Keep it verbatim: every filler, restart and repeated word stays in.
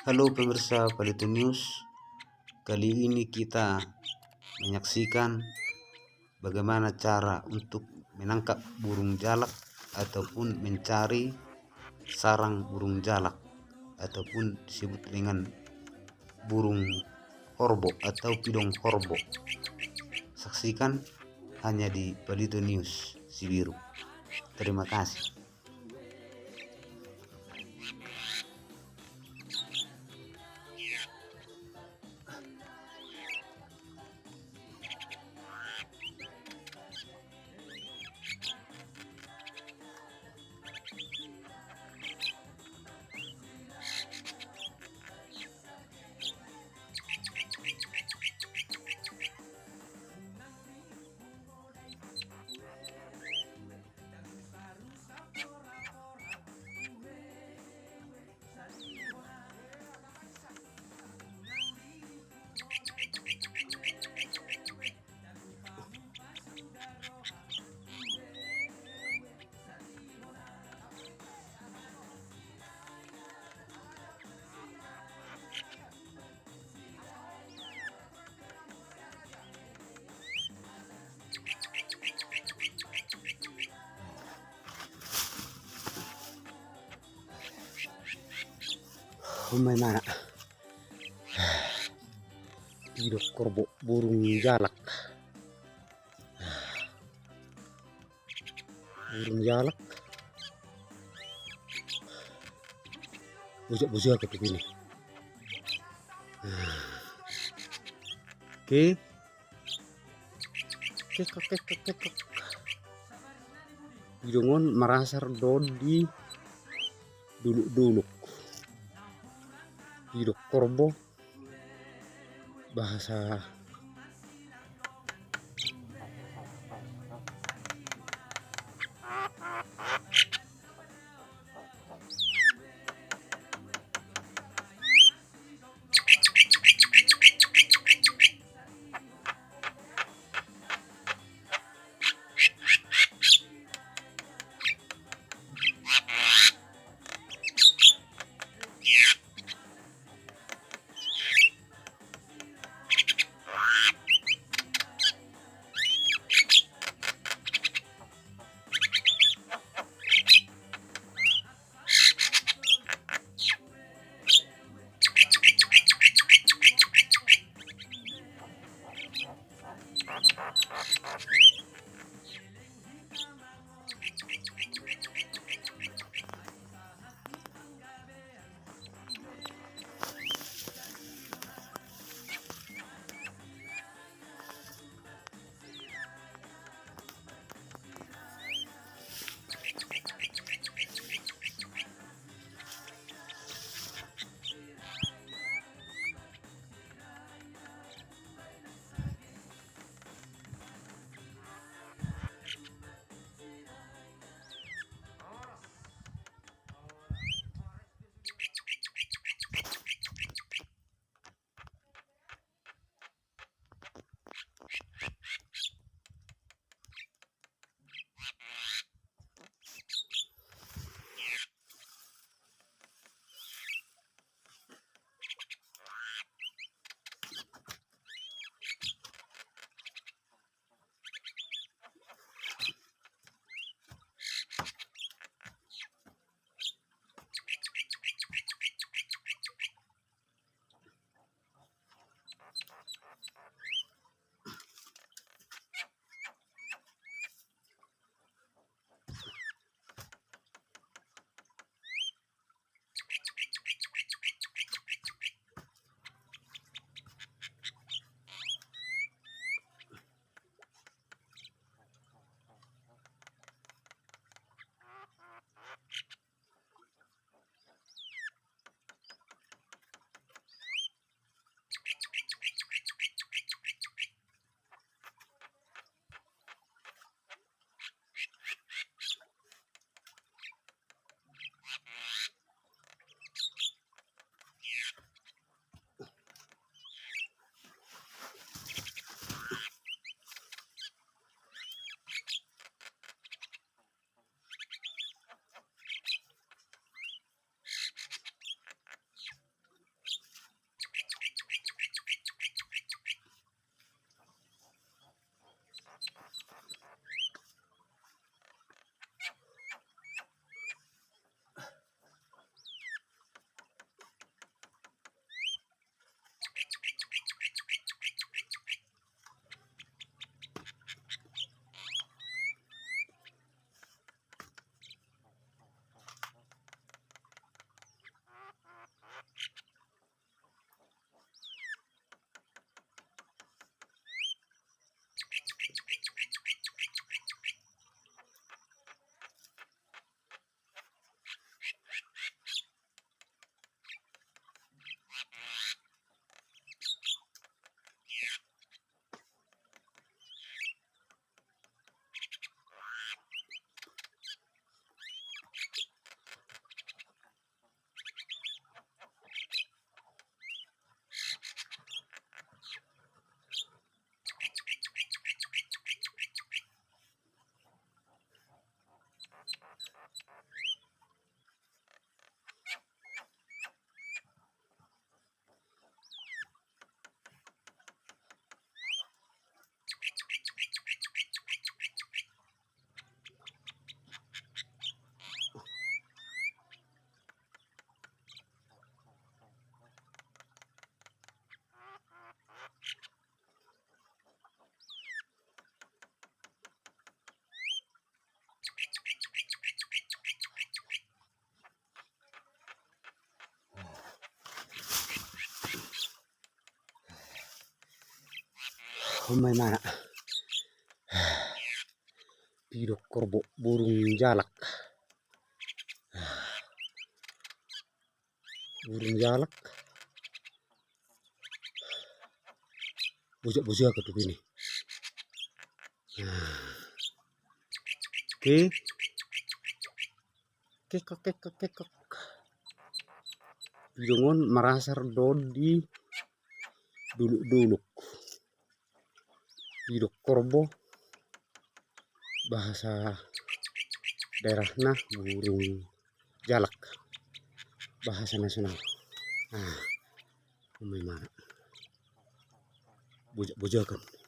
Halo pemirsa Palito News, kali ini kita menyaksikan bagaimana cara untuk menangkap burung jalak ataupun mencari sarang burung jalak ataupun disebut dengan burung horbo atau pidong horbo. Saksikan hanya di Palito News Sibiru. Terima kasih. Umai mana? Pidong horbo, burung jalak. Burung jalak. Bojak-bojak ke begini. Oke. Kek, kek, kek, kek, kek. Pidong on marasar dohot di dolok-dolok. Pidong horbo. Bahasa. Homai mana. Pidok korbo burung jalak. Burung jalak. Bojak-bojak tu bini. Oke. Kekok, kekok, kekok. Pidong on marasar do di dolok-dolok. Pidok korbo bahasa daerahna burung jalak, bahasa nasional. Nah, homai mana. Bojak-bojakan.